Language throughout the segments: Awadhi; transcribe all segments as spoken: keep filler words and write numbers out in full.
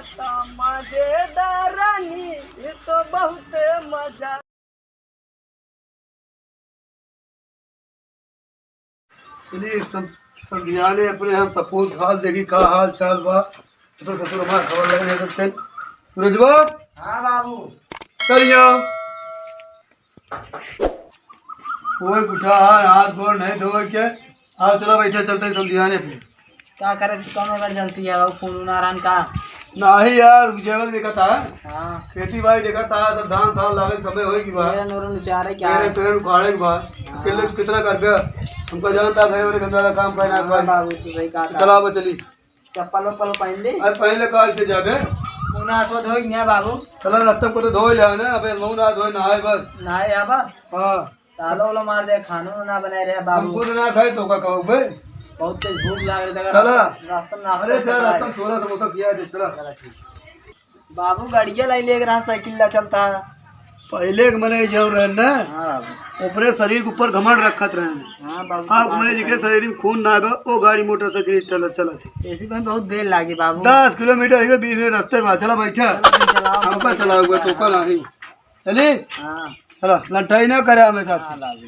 मजेदार रानी, ये तो बहुत मजा। चलिए, सब, सब ध्यान है अपने, हम सपूत हाल देखी, का हाल चाल बा। तो ससुर हमार खबर लेने देते हैं। सूरजवा। हाँ बाबू। चल यहाँ। कोई उठा है, हाथ गोड़ नहीं धोए के। आओ, चलो, बैठे, चलते हैं, तुम ध्यान है अपने। का करे, तू कौन emergency है बाबू, फोन उन आ रहन का? नहीं यार, जेवर देखा था। हाँ। खेती बाड़ी देखा था, तब धान साल लागे के समय होए की बात। तेरे नोरन उचारे क्या तेरे है? तेरे उखाड़े की बात। हाँ। अकेले तू कितना कर बे? हमको जानता है, और गंदा काम करना हाँ है। बाबू, तू सही कहा था। चला, अब चली। चप्पल वप्पल पहन ले। अरे पहले काल से जाबे। मुंह हाथ धोई ना बाबू। चला, रास्ता को तो धोई ले ना, अबे मुंह ना धोई, नहाए बस। नहाए आबा? हाँ। तालो वालो मार दे, खानो ना बनाए रहे बाबू। हम खुद ना खाए तो का कहू बे? बहुत तेज भूख लाग रही है। चला। रास्ता में नाश्ता अरे चल, कराए। रास्ता में छोला समोसा खिया दे, चला। चला ठीक। बाबू गाड़िया लाई ले रहा, साइकिल ला चलता है। पहले के मने जो रहे ना, हाँ बाबू। अपने शरीर के ऊपर घमंड रखत रहे। हाँ बाबू, हाँ, बात मने तो जिके सही। शरीर में खून ना आवे, वो गाड़ी मोटरसाइकिल चलत चलत है। ऐसी में बहुत देर लागी बाबू। दस किलोमीटर है, बीस मिनट रास्ते में, चला बैठा। चला, चला, हमका चला। चला हुआ, तो का नहीं। चली? हाँ। चला, लंठाई ना करे हमें साथ। हाँ, लागी।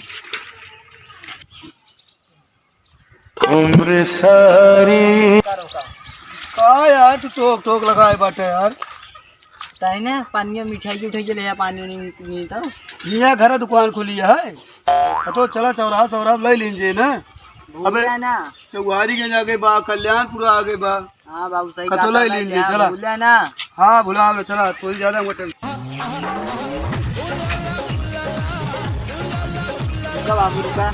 उम्र सारी। का यार, तू टोक टोक लगाए बाटे यार। ताई ना, पानिया मिठाई उठाई ले आ, पानी उनी मिलता। हियाँ घर दुकान खुली है। हाँ, तो चला चौराहा, चौराहा ले लीजिए ना। भूल अबे, जाना। चौहारी के आगे बा, कल्याणपुर आगे बा। हाँ बाबू, सही कहा, खतौला ही लेंगे, चला। भूल जाना। हाँ, भुला लो, चला, थोड़ी ज्यादा मटन। रुका बाबू, रुका।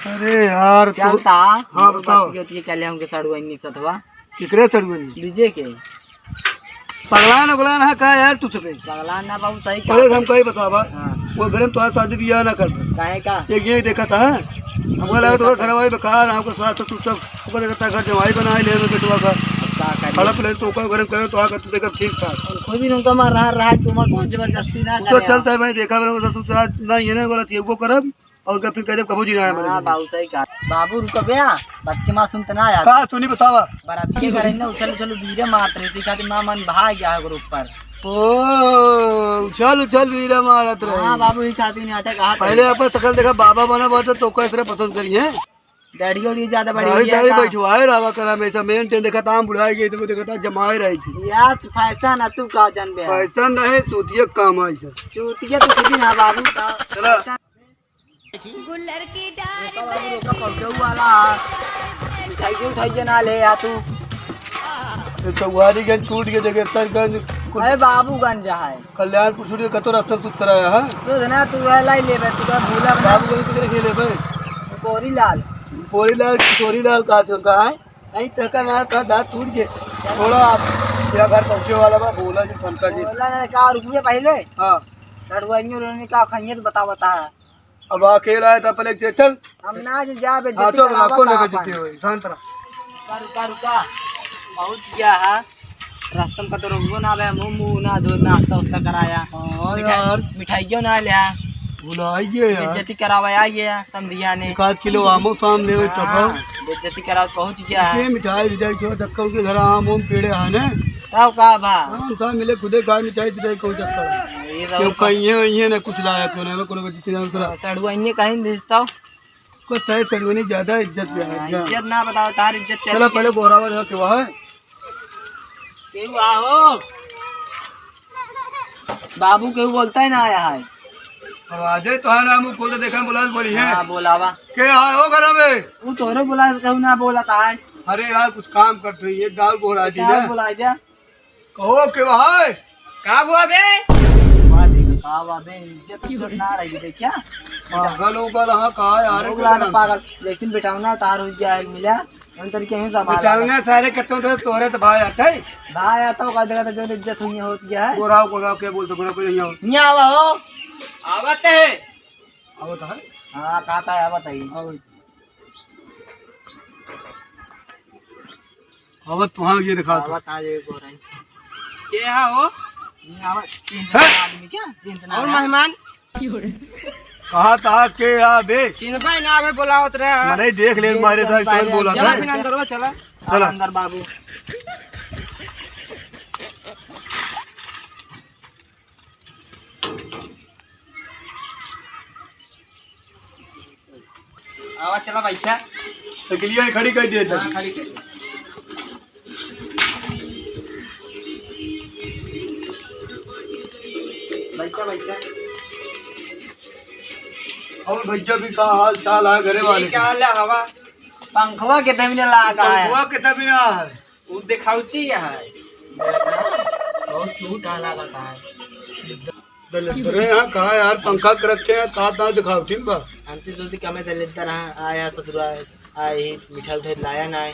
अरे यार, तू चलता। हाँ, बताओ। बात की होती है, क्या ले आऊंगे साड़ू आएंगे सतवा? केकरे चढ़ुअनी? डीजे के। पगलान उगलान है का यार तू सबे? पगलान ना बाबू, सही अरे कहा। हम कहीं बतावा, हाँ। वो घर में तोहार शादी बियाह ना कर दे। काहे का? एक ये देखा था, हमको लगा तो घर वाली बेकार, हमको सास ससुर सब, हमको देखा था घर जमाई बनाए ले में बेटवा का। अब का करी? हड़प ले तो ओकर घर में करे तो आकर तू देखा ठीक था। और खुद ही उनका मार रहा, रहा, तुम कौन जबरदस्ती ना वो तो करे। चलता है भाई, देखा मेरे को ससुर से आज ना ये ना बोला थी, वो करब। और का फिर कह दे, कबो जी ना है हमारे हाँ, घर में। बाबू सही कहा। बाबू रुको बे, बच्चे माँ सुनते ना यार। का सुनी बतावा? बरातिये करे ना, उछल उछल वीरे मारत रहे, इसी खातिर माँ मन भाग गया है ग्रुप पर। ओ, उछल उछल वीरे मारत रहे। हाँ, बाबू ही खातिर नाटक कहा था। पहले अपन शकल देखा, बाबा बना बाटे तो कैसे पसंद करी है? दाढ़ी उढ़ी ज्यादा बढ़ दाढ़ी, गई है दाढ़ी का? बैठवाए रहा करा, हमेशा मेंटेन देखा था, हम बुढ़ाई गई तो देखा था, जमाए रही थी। यार, तू फैशन है, तू का जानबे? फैशन नहीं, चूतिया काम है सर। चूतिया तो खुद ही ना बाबू, का चला। गुल्लर की डारी रोका, रोका, पहुंचऊ वाला। मिठाई के उठाई के ना ले आ तू। ये चौहारी गंज छूट के जगह सरगंज कुल अरे बाबूगंज है। कल्याणपुर छूट के कतो रास्ता सुत कराया है। सुध ना तू है लाई लेबे, तू का भूला बना। बाबूगंज किधर के लेबे? बोरी लाल। बोरी लाल, किशोरी लाल का चल रहा है? नहीं तो का ना का दांत टूट के। थोड़ा आप या घर पहुंचे वाला बा, बोला जी शंकर जी। बोला ना का रुकिए पहले। हाँ। लड़ुआइयों रोने का खइए तो बता बता है। अब अकेला है तो पहले से चल। हम ना जे जा बे हाँ, जति चल, करावा रखो ना का बे अपन। जति होई, शांत रह। रुका, रुका, रुका। पहुँच गया है। रास्ता में कतो रुकबो ना बे, मुँह, मुँह ना धो, नाश्ता उस्ता कराया। हाँ मिठाई, यार। मिठाइयों ना लिया। भुलाई गए यार। बेइज्जती करावा आ गया, समधिया ने। एक आध किलो आमो साम लेवे तब। हाँ, बेइज्जती करावा पहुँच गया है। ये मिठाई, मिठाई छोड़, धक्का के घर आम, आम पेड़े है ना। तब का बा? हाँ, उनका मिले खुदे गाय मिठाई, मिठाई कौन चक्कर है? ये सब क्यों कहिए, वहिए ना कुछ लाया, क्यों ना, कोनो बच्ची ना उतरा। हाँ, सड़ुआइए कहीं दिस तो। कुछ है, सड़ुआइए ज्यादा इज्जत हाँ, है, जा। इज्जत ना बताओ, तार इज्जत चला, चली। पहले गोरावा देखा के वहाँ। केहू आहो। बाबू केहू बोलता ही ना आया है। अब आ जाए तो है ना, मुँह खोल के देखा, बोला बोली है। हाँ, बोलावा। के आए हो घर में? वो तोहरे बोला, केहू ना बोलता है। अरे यार, कुछ काम करते हैं, ये दाल को हरा दी क्या ना। बोला जा? कहो के भाई। का हुआ बे? वाह, देख, का हुआ बे? इज्जत, इज्जत ना रही बे, क्या? पागल उगल हाँ, का यार, लोग के लाना करम? पागल। लेकिन बेटावना तार हो गया है, मिला। उन तरीके में सब हाल है। बेटावना सारे कत्तों तो तोरे तो भाई आता है। भाई आता हो, का जगह तो जो इज्जत हुई है, हो गया है। गोराव, गोराव, क्या बोलते, गोराव, कोई नहीं आओ। नहीं आवा हो। आवत है। आवत है? हाँ, कहता है, आवत है। आओ। अब तुहां ये दिखा तो। आवत आज एक और आई। के हा हो? ये आवत, चिंतना हैं? आदमी क्या? चिंतना और है। मेहमान? कहा था के आ बे? चिन्हबे ना बे, बोलावत रहे। मने देख ले, ये मारे तो था, बाहर कौन बोला चला था? फिर अंदर वो चला। चला। अंदर बाबू। चला भैया। साइकिलिया खड़ी कर दे हाँ, खड़ी कर दे। बैठा, बैठा। और भैया भी का हाल चाल है घरे वाले? ठीक हाल है, हवा। पंखवा के तभी ना लगा है। पंखवा के तभी ना है। वो दिखावटी है। बहुत चूत हाल लागत है। दलिद्दर है यहाँ, कहाँ यार पंखा के रखे हैं, तात ना दिखावटी में बा। हम तो सोचते कि हमें दलिद्दर हाँ, आया ससुरा, आए ही मिठाई उठाई लाया ना है।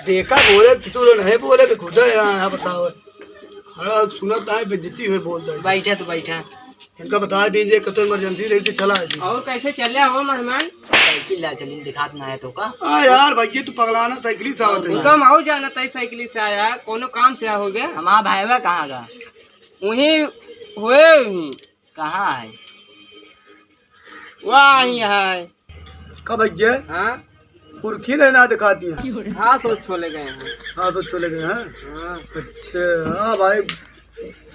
देखा बोले कि तू नहीं बोले कि खुद है यहाँ, यहाँ बताओ। खड़ा सुनत है, बेइज्जती हुई बोलता है। बैठा तो बैठा। इनका बता दीजिए, कतो इमरजेंसी रही तो चला आइए। और कैसे चले हो मेहमान? साइकिल ला चली, दिखात ना है तो का? हाँ यार, भैया तू पगलाना साइकिल से आवत है। कम आओ जाना तय साइकिल से आया, कोनो काम से हो गया? हमारा भाईवा कहाँ गा? वहीं हुए ही। कहाँ है? वहीं है। का भैया? हाँ? कुर्खी ले ना दिखाती है। हाँ, सो छोले गए हैं। हाँ, सो छोले गए हैं। हाँ। अच्छा, हाँ भाई,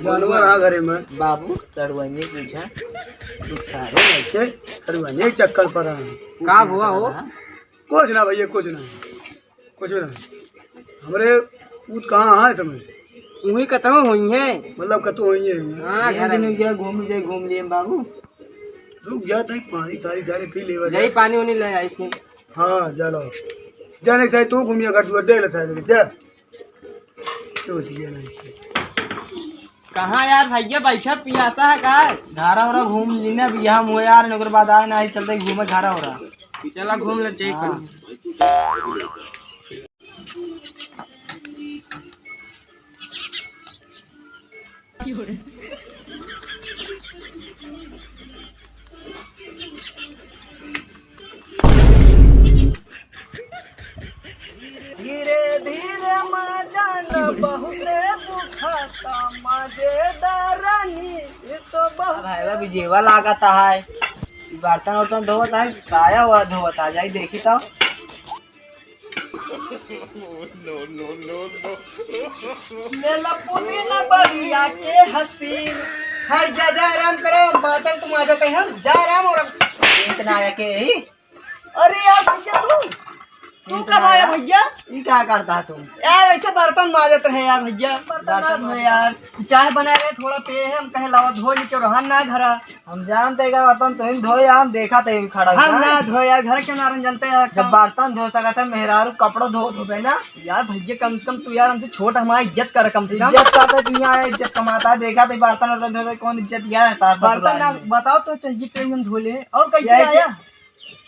जानवर आ घरे में। बाबू, सड़ुआइने पूछा। तू सारे लड़के सड़ुआइने के चक्कर पर हैं। का हुआ हो? कुछ ना भैया, कुछ ना, कुछ ना। हमरे पूत कहाँ है समय? वहीं कतहूँ हुई है। मतलब कतहूँ हुई है? हाँ, एक घर दिन में। गया घूम जाए, घूम लिए बाबू। रुक जा, तई पानी सारी सारी पी लेवा जाई, जाए। पानी उनी ले आई फिर। हाँ, जा लो। जा नहीं साई, तू घूमिया कर, तू अड्डे ले साई, जा। चोटिया नहीं। कहाँ यार भैया बैठा पियासा है का? घरा ओरा घूम लीना बियाह में यार, ओकर बाद आए ना, चलते घूमे घरा ओरा। चला घूम ले, जाई हाँ। पानी। धीरे धीरे मजा न बहुते दुखाता, मजेदार रानी, ये तो बहुत अब भाई बा विजेवा लागत है। ई बर्तन उर्तन धोवत है, काया हुआ धोवत है, जाई देखी तो। ले ला पुदीना बरिया के हसीन। हट जा, जा आराम करो, बातल तुम आ जाते हैं, जा आराम और इतना आया के ही। अरे यार भैया तू, तू इतना कब आया आया? भैया? ई का करता है तू? यार ऐसे बर्तन माजत रहे यार भैया, बर्तन बर्तन माज रहे माज। यार। चाय बनाए रहे, थोड़ा पिए हैं, हम कहे लावा धो ली, क्यों रहन ना घरा। हम जानते का बर्तन तुम धोए, हम देखा थे खड़ा हम हुआ। ना धोए यार, घर क्यों ना रहन जानते हैं जब का? बर्तन धो सकत है, मेहरारू कपड़ो धो धोबे ना। यार भैया कम से कम तू यार हमसे छोट हमारी इज्जत कर कम से कम। इज्जत का तो तू यहाँ इज्जत कमाता है, देखा थे बर्तन वर्तन धोते कौन इज्जत गया है तार बर्तन ससुराल ना में। बताओ तो चाहिए पे हम धो ले। और कैसे यही आया?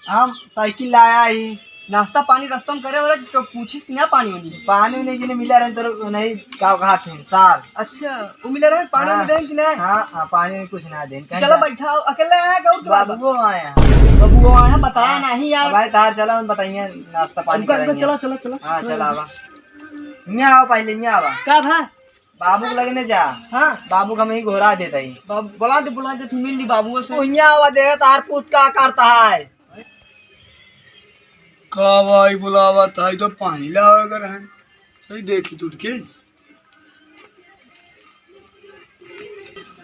हम साइकिल लाया ही। नाश्ता पानी रस्ता में करे और तो पूछिस कि ना पानी उनी? पानी उनी जिन्हें मिला रहे तो नहीं का कहा थे सार। अच्छा, वो मिला रहे पानी हाँ। उनी रहे कि ना? हाँ, हाँ, पानी उनी कुछ ना देन। चला बैठा, अकेले आया का और के बाबू? बाबू आया। बाबू आया, बताया हाँ। नहीं यार। भाई तार चला, हम बताइए नाश्ता पानी उनका, उनका करेंगे। चला, चला, चला, हाँ, चला। चला आवा। यहाँ आओ पहले, यहाँ आवा। का भा? बाबू के लगने जा। हाँ। बाबू के हम ही घोरा देता ही। बाबू, बुला दे, बुला दे, तू मिल ली बाबू से। उइया आवा दे, तार पूत का करता है? का भाई बुलावा था, तो पानी लावे कर है। सही देखी टूट के।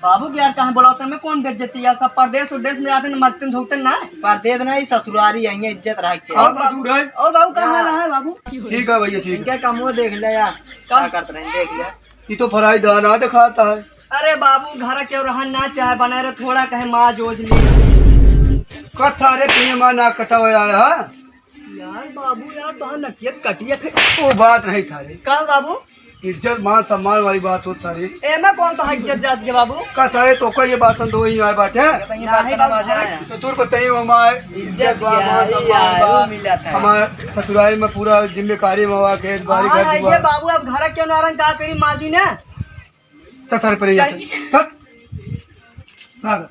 बाबू के यार कहाँ बुलावता, मैं कौन बेइज्जती यार, सब परदेस उरदेस में आते न मजते न धोते ना। परदेस नहीं, ससुरारी है, इज्जत रहे के। और और बाबू, ससुरारी? और बाबू का हाल हाँ। है बाबू? ठीक है भैया, ठीक है। इनके कमो देख ले यार, का? क्या करते रहे, देख ले। ये तो फराई दाना दिखाता है। अरे बाबू, घर के रहन ना चाहे बने रे, थोड़ा कहे माँ जोज ली। कथा रे, तुम्हें माँ ना कटा हुआ है, हाँ? यार बाबू, यार तो नकियत कटिया फिर। वो बात नहीं था रे। का बाबू? इज्जत मान सम्मान वाली बात होता रे। एमे कौन तो इज्जत जात के बाबू? कथा रे, तो कोई ये बात तो ही आए बाटे। नहीं बाबू। तो दूर बताइए, हम आए। इज्जत इज्जत बा, मान यार, सम्मान यार, बा। वो मिला था। हमारे ससुराल में पूरा जिम्मेदारी में हुआ, खेत बाड़ी हाँ, घर है दुआर। ये बाबू, अब घर क्यों ना रहन, का करी माँ जी ने? चल, चल, परे जा। चल। चल। भाग।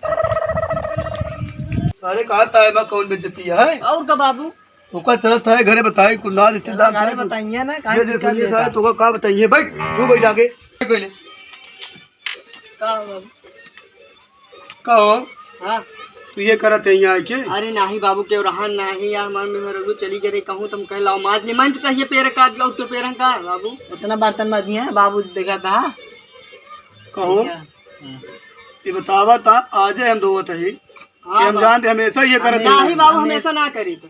अरे, कहा था, मैं कौन बेइज्जती है? और का बाबू? ओका चलत है, घरे बताई, कुंदा रिश्तेदार घरे बताइए ना, काहे ये देखो, दिक्कत ये देता? सारे तोका का बताइए, बैठ, तू बैठ जाके, बैठ पहले। का हो बाबू? का हो? हाँ। तू ये करत है यहाँ आके? अरे नाही बाबू, केव रहन नाही यार, हमार मेहरारू चली गए रही, कहूँ तुम कह लाओ, माज ले, मन तो चाहिए पेड़ का, और तो पेड़ का बाबू। उतना बर्तन माजिए बाबू, देखा था। कहो? ठीक है। हाँ। ये बतावा था, आज हम धोवत है। हाँ ये हम बाबू। जानते, हमेशा ये करत है। नाही बाबू, हमेशा ना करी तो।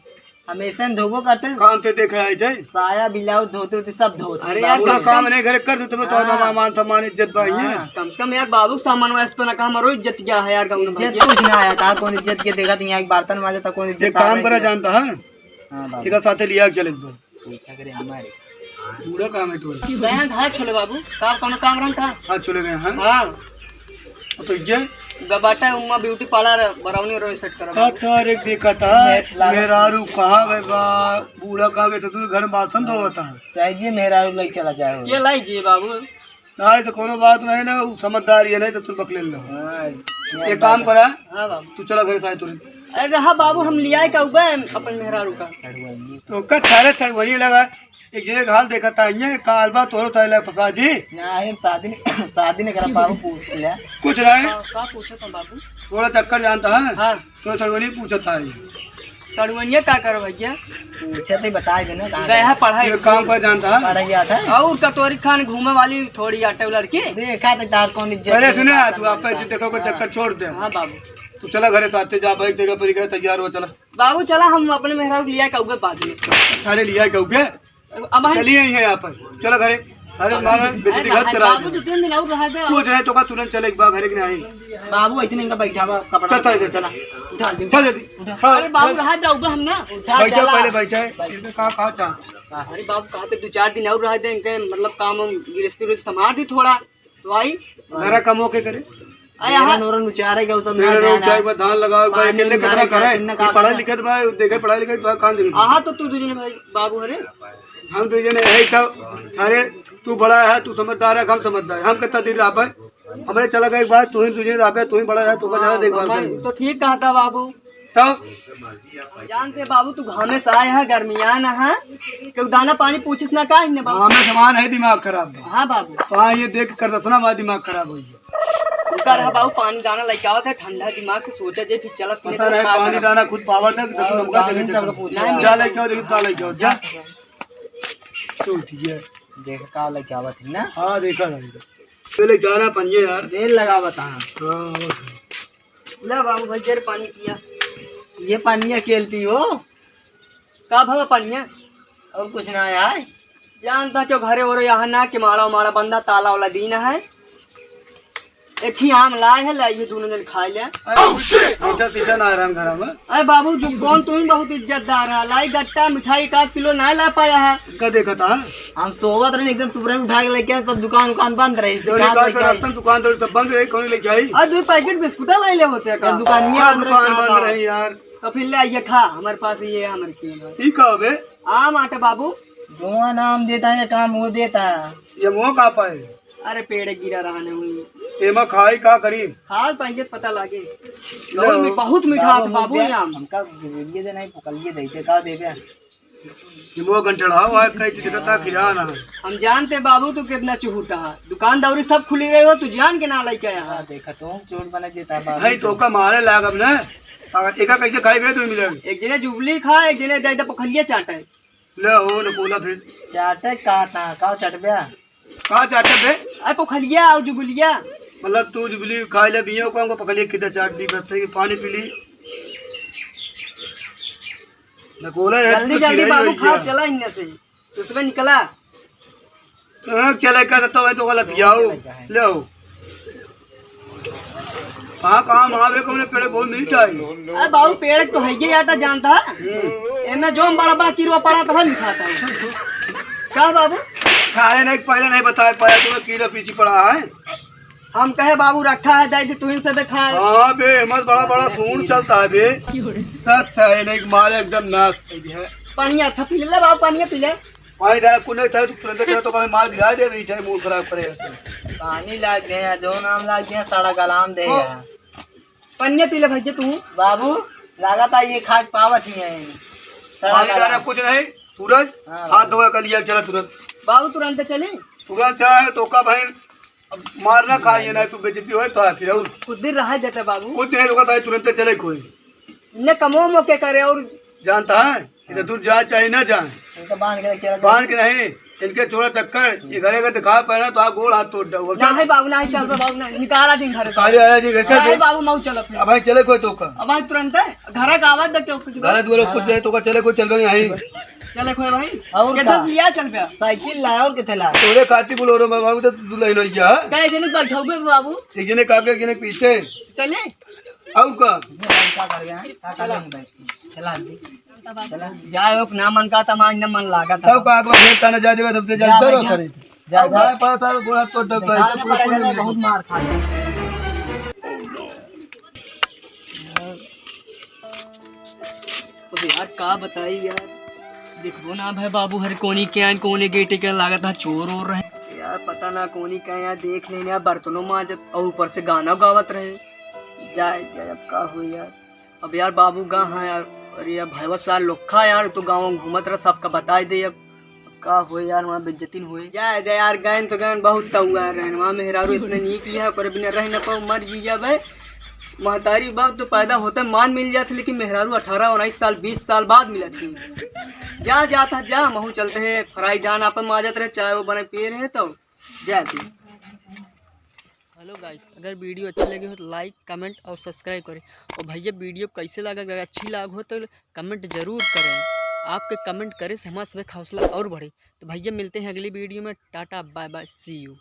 हमेशा धोबो करते हैं। काम से देखा है जाए। साया, ब्लाउज, धोती, वोती सब धोते हैं। अरे यार, पूरा कम से काम कम नहीं घरे कर देते, तो हाँ। हमारा मान सम्मान इज्जत भाई है। हाँ, कम से कम यार बाबू के सामान वैसे तो ना कहा, हमारो इज्जत क्या है यार गाँव में इज्जत भैया? कुछ ना आया था, कौन इज्जत के देखा तो यहाँ एक बर्तन मांजे था, कौन इज्जत एक आ काम रही करा है? जानता है? हाँ बाबू। एक साथे लिया के चले एक बार। पूछा करे हमारे। पूरा काम है तो। गए हैं, हाँ, छोले बाबू। का, कौनो काम रहन का? हाँ, चले गए हैं। हाँ। तो ये? गबाटा उम्मा beauty parlour Barauni road set करा बाबू। अच्छा, अरे देखा था, मेहरारू लाल। मेहरारू कहाँ गए बा? बूढ़ा कहाँ गए? तो तू घर में बासन धोवता है। चाहिए मेहरारू लई चला जाए। ये लाई जी बाबू। नहीं तो कोनो बात नहीं ना, उ समझदार ये नहीं तो तू बकलेल रहो। हाँ, एक काम करा, हाँ बाबू। तू चला घरे साथ तुरंत। अरे रहा बाबू, हम लियाए का उबे अपन मेहरारू का। तो का थारे तड़वनी लगा, एक जने का हाल देखा था, ये काल बा तोरो ताई ला फंसा दी। नहीं, शादी नहीं, शादी नहीं करा बाबू, पूछ ले। कुछ नहीं। का, का पूछो तुम बाबू? थोड़ा चक्कर जानता है? हाँ। तो सड़वनी पूछत है। सड़वनिया का कर भैया? पूछे तो बता देना, कहाँ गए हैं पढ़ाई? ये काम पर जानता है? पढ़ाई आता है। और कटोरी खान घूमे वाली थोड़ी आटे लड़की। देखा तो तार कौन इज्जत अरे है, सुने, बात तू नहीं आप करता। इज्जत देखो, कोई हाँ। चक्कर छोड़ दे। हाँ बाबू। तू चला घरे साथे जा, भाई जगह पर गए, तैयार हो, चला। बाबू चला, हम अपने मेहरारू लिया के उबे बाद में। थारे लिया के उबे? अब हम चलिए यहीं है यहाँ पर, चलो घरे। अरे मारा बेटी अरे गलत करा बाबू, दे। दो तीन दिन और रहा दे। तू जो है तो का तुरंत चले एक बार घरे के नहीं। बाबू, इतने इनका बैठा हुआ कपड़ा चल, चल, चल। उठा दे। चल जल्दी। उठा। हाँ, अरे बाबू, चल। रहा दे, उबे हम ना। उठा, बैठा चला। पहले बैठा है। बैठ। इनका कहाँ, कहाँ चाह? अरे बाबू, कहा थे दो चार दिन और रहा दे, इनके मतलब काम वाम गिरस्ती उरस्ती संभाल दी थोड़ा। तो आई। घरा कमो के करे? आया मेरा है। नोरन उचारे के, उ सब मेरा ना नोरन जाना। उचारे के बाद धान लगावे के बाद पानी अकेले कितना उंगारे करे? के, इतना ये पढ़ा करे। लिखत बा, देखे पढ़ाई लिखत बा, काम देखे। आहा, तो तू दू जने भाई बाबू हरे? हम दू जने है तो, अरे, तू बड़ा है, तू समझदार है, हम समझदार है। हम कितना दिन रह पाए? हमरे चला गए एक बार, तू ही दू जने रह पाए, तू ही बड़ा है, तू का ज्यादा हाँ, देखभाल भगवान, करेंगे। तो ठीक कहा था बाबू। तब? जानते बाबू, तू घामे से आए है, गर्मियान है, केहू दाना पानी पूछिस ना का इन्ने बाबू? घामे से मान है, दिमाग खराब बा। हाँ बाबू। हाँ, ये देख के करदसना, हमारा दिमाग खराब हो गया। उनका रहा बाबू, पानी दाना लेके आवत है, ठंडा दिमाग से सोचा जे, फिर चला पीने पता से रहे, का पानी करब? दाना खुद पावत है कि तू और हमका गाँव देखे में चल। सबको पूछे जा वाला। लेके आओ, देखो का लेके आओ, जा। चल, ठीक है। देख का लेके आवत है ना? हाँ, देखा था, देखा। पहले गाना पनिया यार। देर लगावत है। हाँ, आवत है। ला बाबू भाई, जर पानी पिया। ये पानी अकेल पी हो। का भवा पानी है? और कुछ ना आया है। जानता क्यों घरे ओरे यहाँ ना के माड़ा उमाड़ा बंदा, ताला वाला दीन है। एक ही आम लाए है, लाइए दोनों जन खाए ले। मीठा सीठा ना आराम घर में। अरे बाबू, जो कौन तू ही बहुत इज्जतदार है, लाई गट्टा मिठाई एक आध किलो ना ला पाया है। का देखा था? हम सोवत रहे, एकदम तुरंत में उठा के लेके आए, सब दुकान उकान बंद रही। जो दुकान निकाल लेके कर आई। रास्ता में दुकान दौड़ी सब बंद रही, कौन लेके आई? अरे दो पैकेट बिस्कुटा ले ले होते का? दुकानिया हाँ, बंद रही, दुकान कहाँ बंद बा? रही यार। तो फिर ले आइए खा, हमारे पास ये है, हमारे खेल है। ई का बे? आम आटे बाबू। जो नाम देता है, काम वो देता है। ये मुँह का पाए? अरे पेड़ गिरा रहा नहीं हुई। एमा खाई का करी? खाल पाएंगे पता लागे। लो। बहुत मी-, बहुत मीठा बाबू, था बाबू, ये आम। हमका वीडियो दे नहीं, पकड़िए देते, का देबे? ये मुँह गंटड़ाओ है, कहीं दिखता खिरा ना। हम जानते बाबू तू कितना चुहुटा है। दुकान दौरी सब खुली रहे हो, तू जान के ना लेके आया है। हाँ, देखा तो चोट बना देता है बाबू। भाई तो का मारे लाग अब ना। अगर एका कैसे खाई बे तू मिले? एक जने जुबली खा, एक जने दे दे पखलिया चाटे। ले हो न कोला फिर। चाटे का था, का चटबे? का चाटे बे? अरे पखलिया और जुबलिया। मतलब तू जुबली खा ले बियो को हमको पखलिया किधर चाट दी बस कि पानी पी ली। न कोला है, जल्दी तो जल्दी चिड़ै बाबू होई खा, गया। चला इन्ने से। तो सुबह निकला। हाँ, चले का तो है तो गलत जाओ। ले आओ। कहाँ, कहाँ मावे कौन पेड़ बहुत मीठा है। अरे बाबू, पेड़ तो है ये, आटा जानता है। हम्म। एमे जो बड़ा बड़ा कीड़ा पड़ा तो हम खाता है। का बाबू? सारे नहीं, पहले नहीं बताया पाया तुम्हें कीड़ा पीछे पड़ा है। हम कहे बाबू रखा है, दाई तुहिन से खाए। हाँ बे, मत बड़ा बड़ा सूंड चलता है बे। सच है, नहीं मारे एकदम नाश कर दिया है। पानी अच्छा पी ले बाबू, पानी पी ले। पानी दाना कुछ नहीं था, तू तुरंत क्या तो कभी मार गिरा दे, मीठा मूड खराब करे। पानी लाग गया, जो नाम लाग गया, सारा गलाम दे हाँ। गया। पनिया पी ले भैया तू। बाबू, लागत है ये खाक पावत ही है। सड़ा पानी गला। दाना कुछ नहीं, सूरज, हाँ, हाथ बाबू। धोए का लिया चला तुरंत। बाबू, तुरंत चली? तुरंत चला है तो का भाई, अब मारना खाइए ना, तू बेइज्जती होए तो है फिर और। कुछ दिन रहा जाता बाबू। कुछ दिन रुका था, तुरंत चले कोई। ने कमो मौके करे और जानता है, इधर दूर जाए चाहे ना जाए। उनका बांध के चला जाए। बांध के नहीं, इनके छोड़ा चक्कर, ये घरे का दिखा पाए ना तो आप गोड़ हाथ तोड़ दो। नहीं बाबू, नहीं चल रहे बाबू, नहीं निकाला दिन घर से। काले आया जी, घर से। नहीं बाबू, मऊ चल अपने। अब भाई चले कोई तो का? अब भाई तुरंत है, घर का आवाज देखे कुछ। घर दुआरे कुछ नहीं तो का, चले कोई चल भाई यहीं। चले कोई भाई। और कितना का? सिया चल पे? साइकिल ला और किथे ला? तोरे खाती बोलो रे बाबू, तो दुल्हन हो गया। कहे जने बैठो बे बाबू। एक जने का आगे, एक जने पीछे। चले। और का? ये भाई का कर गया? का कर गया बैठ के? चला दे। जाए हो ना मन का, तमाज न मन लागा था। तब का, अगवा भेंट ताना जा देवे, तब से जा, जा चलो भैया। सर। जा, अब जा। भाई पास आओ, गोड़ा तो डब निकालना पड़ेगा ना, बहुत मार खा लिया। अब यार, का बताई यार, देखो ना भाई बाबू, हर कोनी के आन, कोने गेटे के लागत है, चोर ओर रहे। यार, पता ना कोनी के आन, यार, देख लेने यार, बर्तनों माजत और ऊपर से गाना गावत रहे। जाए, जाए, अब का हो यार। अब यार बाबू गा हाँ यार, अरे यार भाईवा सार लोखा यार, तो गाँव घूमत रह, सबका बताई दे अब। अब का होए यार, वहाँ बेइज्जती न होए। जाए दे यार, गैन तो गैन बहुत तउआ रहन, वहाँ मेहरारू इतने नीक लिया, ओकरे बिना रह न पाओ, मर जी जाबे। महतारी बाप तो पैदा होते मान मिल जात, लेकिन मेहरारू अठारह उन्नीस साल, बीस साल बाद मिलत ही। जा, जात है, जा, महू चलते हैं, फ्राई जान आपन माजत रहे, चाय वो बने पिए रहे तो जा तू। हेलो गाइस, अगर वीडियो अच्छी लगी हो तो लाइक, कमेंट और सब्सक्राइब करें। और भैया वीडियो कैसे लगा, अगर अच्छी लाग हो तो कमेंट जरूर करें। आपके कमेंट करे से हमारा सबक हौसला और बढ़े। तो भैया मिलते हैं अगली वीडियो में। टाटा, बाय बाय, सी यू।